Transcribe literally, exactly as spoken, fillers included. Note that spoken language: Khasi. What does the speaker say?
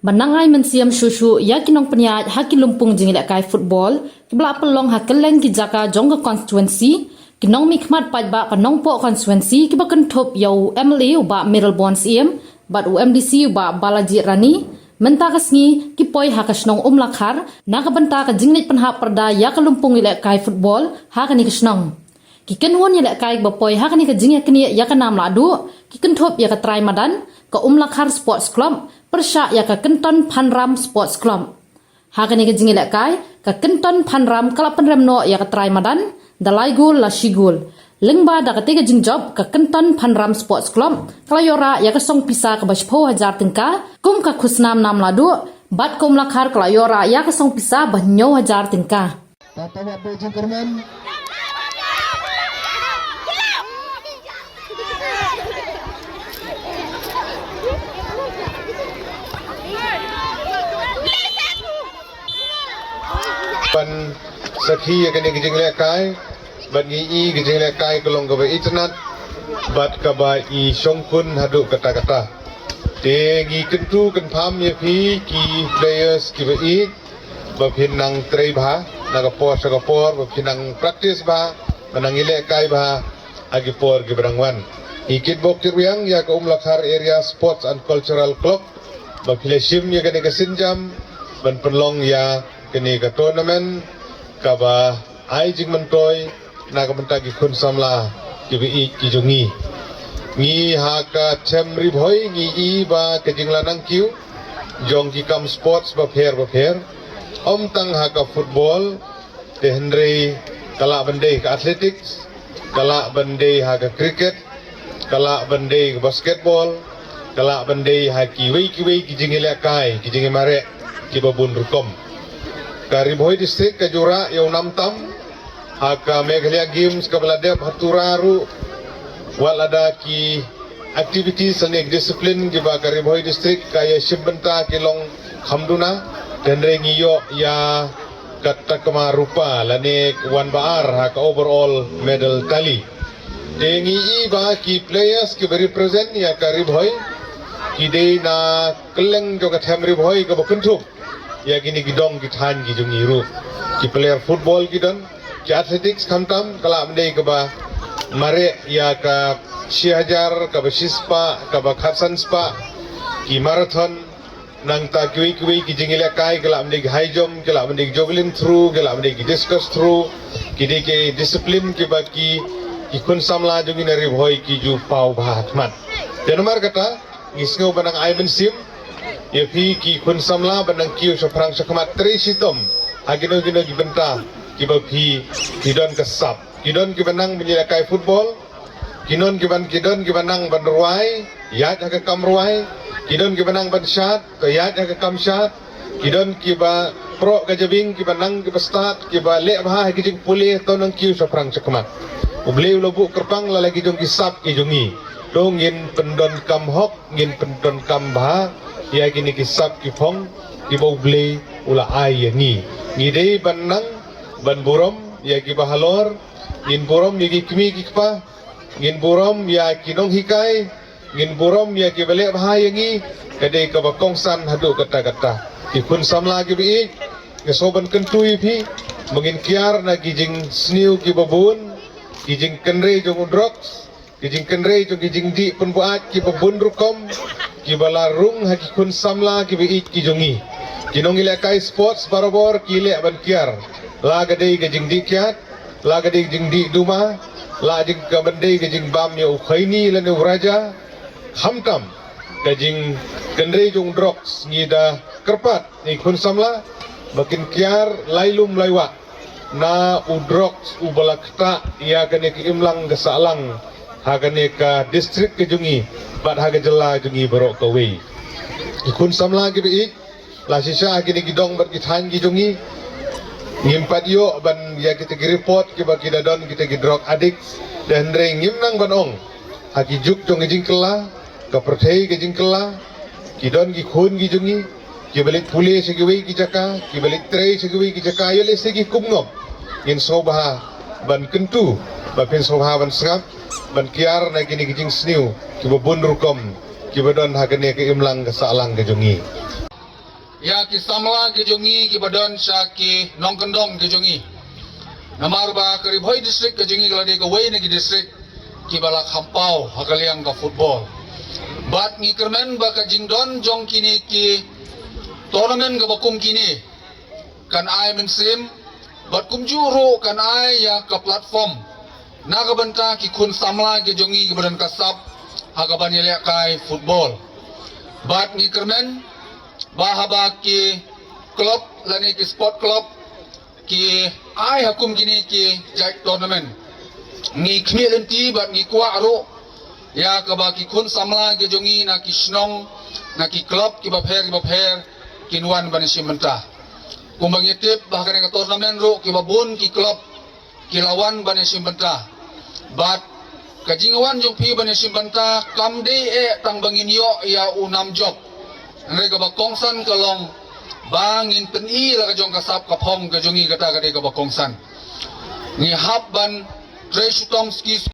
Ba nang ai mynsiem shuh shuh ïa ki nongpynïaid ha ki lympung jingïalehkai football kiba la pynlong ha kylleng ki jaka jong ka constituency, ki nongmihkhmat paidbah ka Nongpoh constituency kiba kynthup ïa u M L A u Bah Mayralborn Syiem bad u M D C u Bah Balajied Rani, mynta ka sngi ki poi ha ka shnong Umlakhar na ka bynta ka jingleit pynhap pyrda ïa ka lympung ïalehkai football ha kane ka shnong. Ki kynhun ïalehkai ba poi ha kane ka jingïaknieh ïa ka nam lahduh ki kynthup ïa ka trai madan, ka Umlakhar Sports Club pyrshah ïa ka Kynton Phanram Sports Club. Ha kane ka jingïalehkai, ka Kynton Phanram ka la pynrem noh ïa ka trai madan da lai gol la shi gol. Lyngba da kata ka jingjop, ka Kynton Phanram Sports Club ka la ïoh rah ïa ka song pisa kaba shiphew hajar tyngka kum ka khusnam nam lahduh, bad ka Umlakhar ka la ïoh rah ïa ka song pisa ba hynñiew hajar tyngka. Tata wat be jingkyrmen. Ban sakhi ïa kane ka jinglehkai, bad ngi i ka jinglehkai ka long kaba itynnad, bad kaba i shongkun haduh katta katta. Te ngi kyntu kynpham ïa phi ki players kiba i, ba phin nang trei bha na ka por sha ka por, ba phin nang practice bha, ba nang ïalehkai bha ha ki por kiba dang wan. Ngi kitbok kitrwiang ïa ka Umlakhar Area Sports and Cultural Club ba phi la shim ïa kane ka sienjam ban pynlong ïa kane ka tournament kaba ai jingmyntoi na ka bynta ki khun samla kiba ïeit ki jong ngi. Ngi ha ka Them Ri Bhoi ngi i ba ka jingla nang kiew jong ki kam sports bapher bapher, ym tang ha ka football, te hynrei ka lah ban dei ka athletics, ka lah ban dei ha ka cricket, ka lah ban dei ka basketball, ka lah ban dei ha kiwei kiwei ki jingïalehkai, ki jingïamareh kiba bun rukom. Ka Ri Bhoi District ka ju rah ïa u nam tam ha ka Meghalaya Games kaba la dep ha Tura ruh, wat lada ki activities lane ki discipline kiba ka Ri Bhoi District ka ïashim bynta ki long kham duna, te hynrei ngi ïoh ïa ka takma rupa lane wan ba ar ha ka overall medal tally. Te ngi i ba ki players kiba represent ïa ka Ri Bhoi ki dei na kylleng jong ka Them Ri Bhoi kaba kynthup ïa kine ki dong ki thaiñ ki jong ngi ruh. Ki player football ki don, ki athletics khamtam, ka lah ban dei kaba mareh ïa ka shi hajar, kaba shispah, kaba khatsan spah, ki marathon, nangta kiwei kiwei ki jingïalehkai, ka lah ban dei ki high jump, ka lah ban dei ki javelin throw, ka lah ban dei ki discus throw, ki dei ki discipline kiba ki, ki khun samla jong ngi na Ri Bhoi ki ju paw bha ha khmat. Te namar kata, ngi sngew ba nang ai mynsiem ïa phi ki khun samla ba nang kiew shaphrang shakhmat trei shitom ha kino kino ki bynta kiba phi, phi don ka sap. Ki don kiba nang ban ïalehkai football, ki don kiba, ki don kiba nang ban rwai, ïaid ha ka kam rwai, ki don kiba nang ban shad, ka ïaid ha ka kam shad, ki don kiba proh ka jabieng, kiba nang kiba stad, kiba leh bha ha ki jingpule, to nang kiew shaphrang shakhmat. U Blei u la buh kyrpang la la ki jong ki sap ki jong ngi. To ngin pyndonkam hok, ngin pyndonkam bha ïa kine ki sap ki phong kiba U Blei u la ai ïa ngi. Ngi dei ban nang ban burom ïa kiba halor, ngin burom ïa ki kmie ki kpa, ngin burom ïa ki nonghikai, ngin burom ïa kiba leh bha ïa ngi, ka dei kaba kongsan haduh katta katta. Ki khun samla kiba ïeit, nga sngew ban kyntu ïa phi ba ngin kiar na ki jingsniew kiba bun, ki jingkynrei jong u drugs, ki jingkynrei jong ki jingdih pynbuaid kiba bun rukom kiba la rung ha ki khun samla kiba ïeit ki jong ngi. Ki nongïalehkai sports barabor ki leh ban kiar, la ka dei ka jingdih kiad, la ka dei ka jingdih duma, la jing ka ban dei ka jingbam ïa u khaini lane u raja, khamtam ka jingkynrei jong u drugs. Ngi da kyrpad ïa ki khun samla ba kin kiar lai lum lai wah na u drugs uba la ktah ïa kane ka imlang ka sahlang ha kane ka district ka jong ngi bad ha ka jylla jong ngi baroh kawei. Ki khun samla kiba ïeit, la shisha ha kine ki dong bad ki thaiñ ki jong ngi, ngim pat ïoh ban ïa kita ki report kiba ki da don kita ki drug addicts, te hynrei ngim nang ban ong ha ki juk jong ka jingkylla, ka pyrthei ka jingkylla, ki don ki khun ki jong ngi kiba leit pule sha kiwei ki jaka, kiba leit trei sha kiwei ki jaka, ïoh lehse ki kum ngop. Ngin sngewbha ban kyntu ba phin sngewbha ban sngap, ban kiar na kine ki jingsniew kiba bun rukom kiba don ha kane ka imlang ka sahlang ka jong ngi. ïa ki samla ki jong ngi kiba don sha ki nongkyndong ki jong ngi. Namar ba ka Ri Bhoi District ka jong ngi ka la dei kawei na ki district kiba la kham paw ha ka liang ka football. Bad ngi kyrmen ba ka jingdon jong kine ki tournament kaba kum kine kan ai mynsiem, bad kumjuh ruh kan ai ïa ka platform na ka bynta ki khun samla ki jong ngi kiba don ka sap ha kaban ïalehkai football. Bad ngi kyrmen ba haba ki club lane ki sport club ki ai ha kum kine ki jait tournament, ngi khmih lynti bad ngi kwah ruh ïa kaba ki khun samla ki jong ngi na ki shnong, na ki club kiba pher kiba pher kin wan ban ïashim bynta. Kumba ngi tip ba ha kane ka tournament ruh kiba bun ki club ki la wan ban ïashim bynta. Bad ka jingwan jong phi ban ïashim bynta kam dei eh tang ba ngin ïoh ïa u nam jop. Hynrei kaba kongsan ka long ba ngin pyni la ka jong ka sap ka phong ka jong ngi, kata ka dei kaba kongsan. Ngi hap ban trei shitom ski